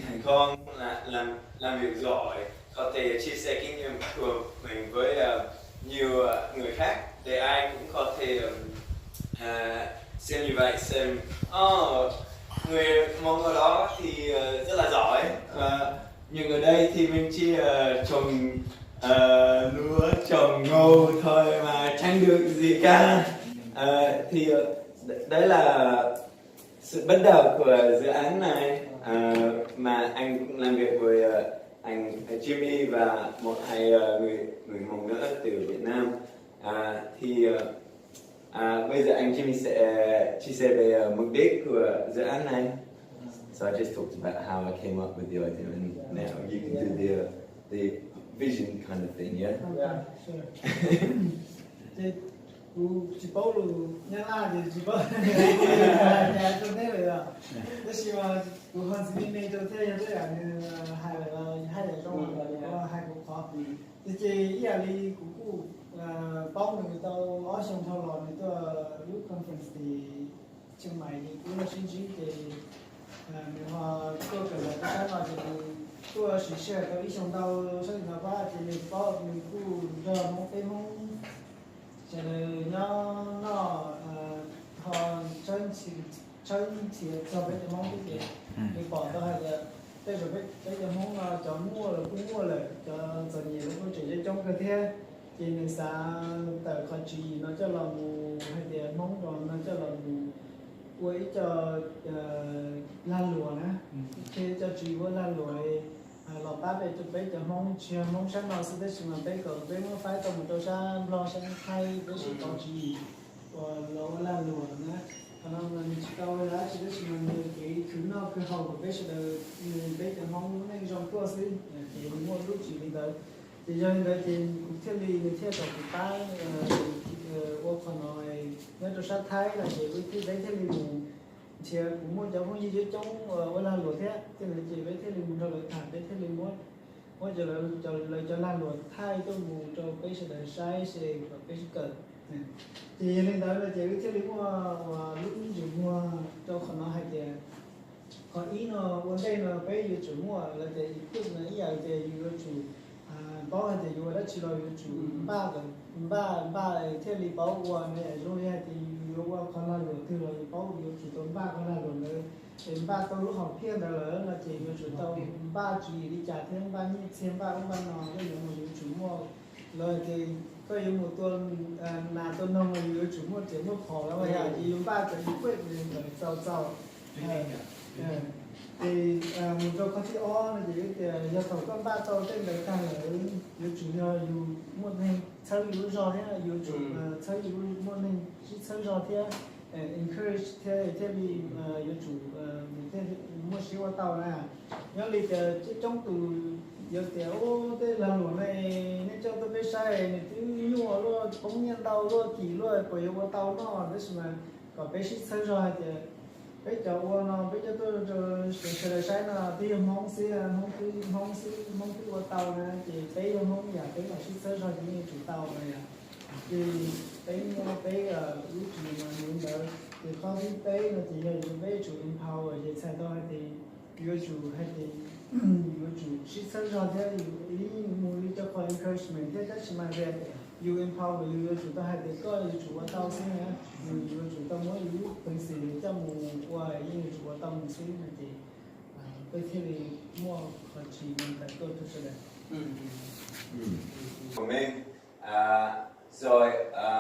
Thành Công là, làm, làm việc giỏi, có thể chia sẻ kinh nghiệm của mình với, ờ, nhiều, ờ, người khác để ai cũng có thể, ừm, à, xem như vậy, xem, "Ồ, người Mông ở đó thì, ờ, rất là giỏi. Ờ, nhưng ở đây thì mình chỉ, ờ, trồng, ờ, lúa, trồng ngô thôi mà chẳng được gì cả." Ờ, thì, ờ, đấy là sự bắt đầu của dự án này, ờ, mà anh cũng làm việc với, ờ, anh Jimmy và một hai, ờ, người, người Mông nữa từ Việt Nam. À, thì, ờ, à, bây giờ anh Jimmy sẽ, ờ, chia sẻ về, ờ, mục đích của dự án này. So I just talked about how I came up with the idea, and now you can do the, uh, the vision kind of thing, yeah? Yeah, sure. Ces kuv tsis paub lus Nyab Laj ces tsis paub hais rau neb lawm os. Tab sis mas kuv ho ntxiv me me rau thiab, yog tej yam nws hais lawm los hais lawm zoo los hais kuv qhov. Ces ib yam li kuv kuj paub nws tau ob xyoos dhau los nws tuaj lub conference tim Chiang Mai ces kuv los sib ntsib ces nws ho tuaj kawm ntawv rau sab no ces nws tuaj siv sij hawm tau ib xyoos ntau sab tim Nplog pab ces nws paub nws kuj nrog Hmoob peb Hmoob sawv daws nyob noj ho tshawb nrhiav txog peb cov Hmoob xwb ces nws pom tau hais tias tej zaum peb cov Hmoob no cov muaj los kuj muaj lawm, cov txom nyem los kuj tseem coob kawg thiab. Ces nws xav tawm qhov tswv yim no coj los mus hais tias Hmoob no coj los mus ua ib co lag luam na, ib co tswv yim ua lag luam los pab peb, peb cov Hmoob, tsis yog Hmoob sab no xwb tab sis mas peb kom peb muab faib tau mus rau sab Nplog sab Thaib peb sib tau tswv yim uas los ua lag luam na. Qhov no mas nws tsis tau dab tsi tab sis mas nws yog kev khwv noj khwv haus kom peb sawv daws, peb cov Hmoob lub neej zoo tuaj xwb, ces nws muaj lub tswv yim li ntawd. Ces yog li ntawd ces kuv thiaj li, nws thiaj kom kuv pab ua qhov no nyob rau sab Thaib no ces peb thiaj li mus nrhiav, kuv muaj cov phooj ywg coob coob ua lag luam thiab, thiaj li ces peb thiaj li mus nrog lawv tham, peb thiaj li muab, muab cov, lawv cov lag luam thaij tuaj mus rau peb sawv daws saib seb kom peb sib kawm. Ces yog li ntawd no ces wb thiaj li muaj ua lub ntsej muag rau qhov no hais tias qhov ib no ua ntej no peb yuav tsum muaj lawv tias equipment, ib yam li tias yus yuav tsum paub hais tias yuav ua dab tsi los yuav tsum npaj, npaj, npaj thiaj li paub ua no, zoo li hais tias yus yuav ua qhov lag luam twg los yus paub yuav tsum tau npaj qhov lag luam ntawd. Es npaj tau lub hom phiaj ntawd lawm no ces yuav tsum tau npaj tswv yim li cas thiab npaj nyiaj txiag npaj ub npaj no, tej ntawd mas yuav tsum muaj. Los hais tias koj yuav mus tua nas tua noog los yus yuav tsum muaj riam muaj phom los yog ces yus npaj cov equipment ntawd txaus txaus. Ces mus rau qhov thib ob no ces tias yog thaum koj npaj tau tej ntawd tag lawm yuav tsum yog yus muaj neeg txhawb yus lub zog thiab yuav tsum txhawb yus, muaj neeg sib txhawb zog thiab, encourage thiab, thiaj li yuav tsum muaj siab ua tau na. Nyob li tias coob tus yuav tias ub tej lag luam ne, nej coj tuaj peb saib nws twb nyuaj luaj, poob nyiaj ntau luaj, kim luaj, puas yuav ua tau noj? Tab sis mas kom peb sib txhawb zog hais tias peb cov ua no peb coj tuaj rau sawv daws saib no twb yog Hmoob xwb, Hmoob twb, Hmoob xwb, Hmoob twb ua tau na, ces peb yog Hmoob yam peb mam sib txhawb zog ces yeej yuav tsum tau na yom. Ces peb muaj peb lub tswv yim no li ntawd. Ces qhov thib peb no ces yog yuav peb yuav tsum empower, ces txhais tau hais tias yuav tsum hais tias yuav tsum sib txhawb zog thiab, ib mus li cov qhov encouragement thiab, tab sis mas tias yus empower yus yuav tsum tau hais tias koj yuav tsum ua tau xwb na, yus yuav tsum tau muab yus lub peev xwm coj mus ua yeej yuav tsum ua tau mus xwb no ces peb thiaj li muaj qhov tswv yim no tawm tuaj rau sawv daws. Rồi, à,